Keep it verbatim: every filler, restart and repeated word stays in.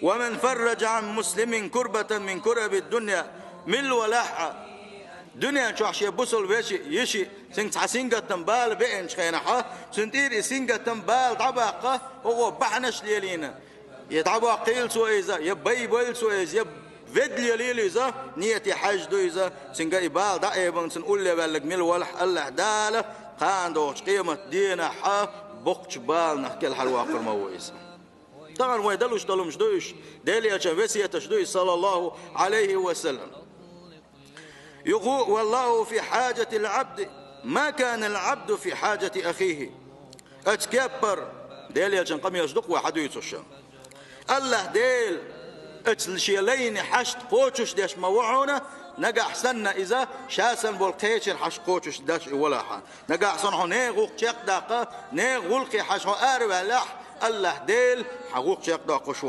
ومن فرج عن مسلم كربة من كرب الدنيا. Милла валахь а, дуьнен чохь шен бусалба вешин, йишин, цуьнга цхьа сингаттам, бала беанчу хенахь, цуьнан тӀера и сингаттам, бала дӀабаккха, хӀокхо бахьанаш лелийна. Я дӀабоккхийла цо иза, я байбойла цо иза, я ведда лелийла иза, нийяте хьаьжжина ду иза, цуьнга и бала дӀаэбан, цунна улле ваьлларг милла валахь а, АллахӀ Дала кхана догӀучу къематан дийнахь боккхачу баланах кӀелхьарвоккхур ма ву иза. Тахана вай далуш долу хӀумаш ду уьш, Делан Элчан весеташ ду иза, саллаллаху Ӏалайхи ва саллам. Юха: والله في حاجة العبد ما كان العبد في حاجة أخيه. Оцу кеппара Делан Элчан къамелаш ду-кх вай хьадуьйцуш. АллахӀ Дела оцу шен лайна хьашт кхочуш деш ма ву хьуна, нагахь санна иза ша санна болу кхечун хьашт кхочуш деш и валахь а. Нагахь санна хьо нехан гӀуллакх чекхдаккха, нехан гӀуллакхе хьажа хьо араваьллехь, АллахӀ Дела хьан гӀуллакх чекхдоккхуш ву.